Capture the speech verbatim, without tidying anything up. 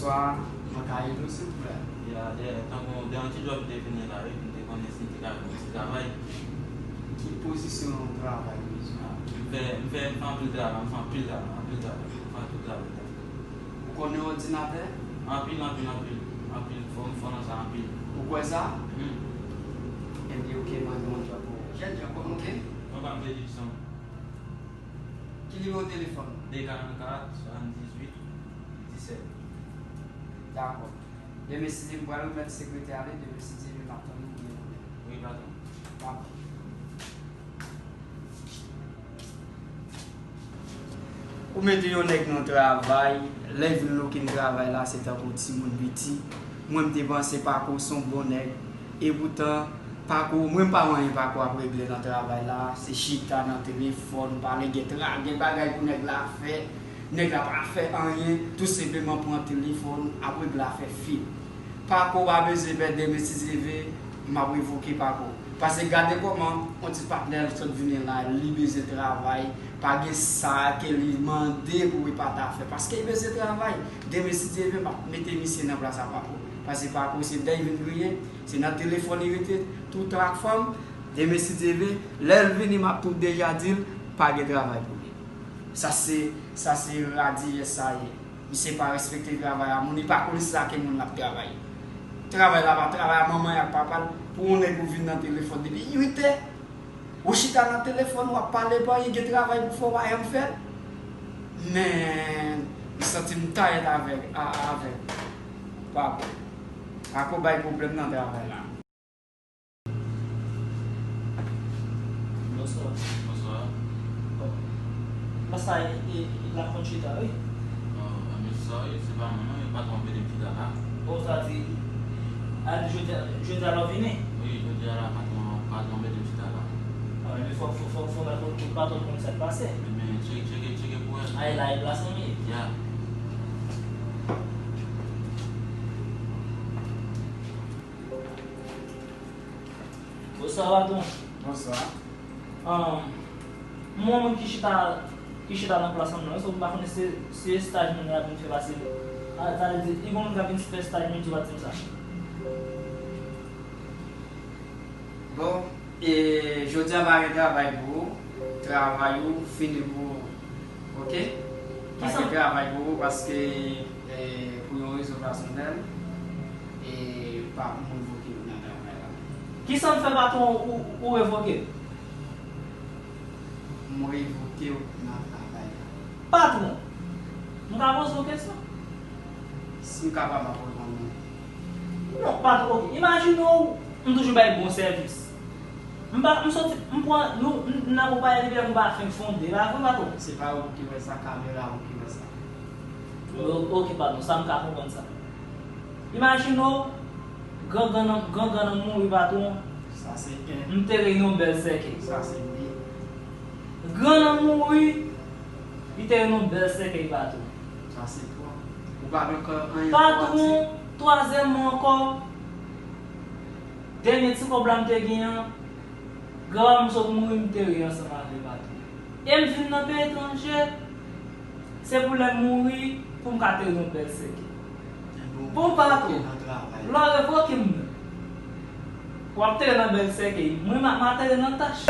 Bonswa, mwen ka ede w, silvouplè? Ya, dèyè, tankou dèyè yon ti djòb m te vini la, wi, m te konnen si m te ka jwenn yon ti travay. Ki pozisyon travay ou bezwen? M fè, m fè, m fè anpil travay, m fè anpil travay, anpil travay, m fè anpil travay. Ou konnen òdinatè? Anpil, anpil, anpil, anpil, fò m fò nan sa anpil. Ou kwè sa? Hmm. Ebyen, oke, mwen gen yon djòb pou ou. Jèn jan, kòman w ye? Mwen pa m benediksyon. Ki nimewo telefòn? De karannkat, swasanndizuit, disèt. Dakò. Demen, si Dye vle, m pral remèt sekretè a li. Demen, si Dye vle, m ap tann ou byen bonè. Wi, patwon. Dakò. Ou mete yon nèg nan travay, lè l vin loke n travay la, se tankou timoun piti. Mwen, m te panse Pako se yon bon nèg. Epoutan, Pako, mwen pa wè anyen Pako ap regle nan travay la. Se chita nan telefòn, pale, gen tra-, gen bagay pou nèg la fè. Nèg la pa fè anyen, tou senpleman pran telefòn, ap regle afè fi l. Pako pa bezwen pè, demen si Dye vle, m ap revoke Pako. Paske gade kòman yon ti patnè l sot vini la, li bezwen travay, pa gen sa ke li mande pou li pa ta fè. Paske li bezwen travay. Demen si Dye vle, m ap mete misye nan plas a Pako. Paske Pako se dèy vin griyen, se nan telefòn li rete, toutan ak fanm. Demen si Dye vle, lè l vini, m ap tou deja di l, pa gen travay pou li. Sa se, sa se radiyès sa ye. Misye pa respekte travay a moun, li pa konn si sa ke moun l ap travay. Travay la pa travay a manman l ak papa l. Pou yon nèg ou vin nan telefòn depi uit è, ou chita nan telefòn, w ap pale, pa gen travay pou fè, w pa janm fè l. Men, m santi m tayèt avèk, a, avèk Pako. Pako bay pwoblèm nan travay la. Bonswa. Bonswa. Bon. Plas la, e, e, e la konn chita, wi. Oh, men sa, wi, se pa mwen, non, e patwon mete m chita la. Bon, sa di, a, jodi a, jodi a la w vini? Wi, jodi a la, patwon, patwon mete m chita la. Ah, men fò, fò, fò, fò, fò, fò patwon konn sa k pase. Men, tcheke, tcheke, tcheke pou wè. Ay, la, e plas mwen ye. Ya. Bonswa, patwon. Bonswa. Ahn, m wè yon moun ki chita, ki chita nan plas mwen nan, so m pa konnen se, se estaj moun nan ap vin fè pase. A, sa vle di, li gon moun k ap vin fè estaj, men di w pa di m sa. Bon, e jodi a pa gen travay pou ou. Travay ou fini pou ou. Oke? Pa gen travay pou ou paske, e, pou yon rezon pèsonèl, e, pa pou m revoke ou nan travay la. Kisa m fè patwon ou, ou revoke m? M revoke w nan travay la. Patwon, m ka poze w kesyon? Si m kapab, m ap reponn ou. Non, patwon, oke. Imajine w, m toujou bay bon sèvis. M pa, m soti, m pran, nou, n, n ap pale depi lè nou pa fenk fonde, pa vre, patwon? Se pa ou ki wè sa, kamera ou ki wè sa. O-, oke, patwon, sa m ka konprann sa. Imajine w, gran, gran, gran, gran nan mouri, patwon. Sa se en. M te reyini yon bèl sèkèy. Sa se de. Gran nan mouri, li te reyini yon bèl sèkèy, patwon. Sa se twa. Ou pa menm ka anyen. Patwon, twazyèmman ankò, dènye ti kòb la m te gen an, granpapa m sot mouri, m te ri ansanm avè l, patwon. E m vin nan peyi etranje, se pou lè m mouri, pou m ka te nan bèl sèkèy. Bon, patwon, lè w revoke m nan, w ap te nan bèl sèkèy, mwen, m a, m a te nan tach.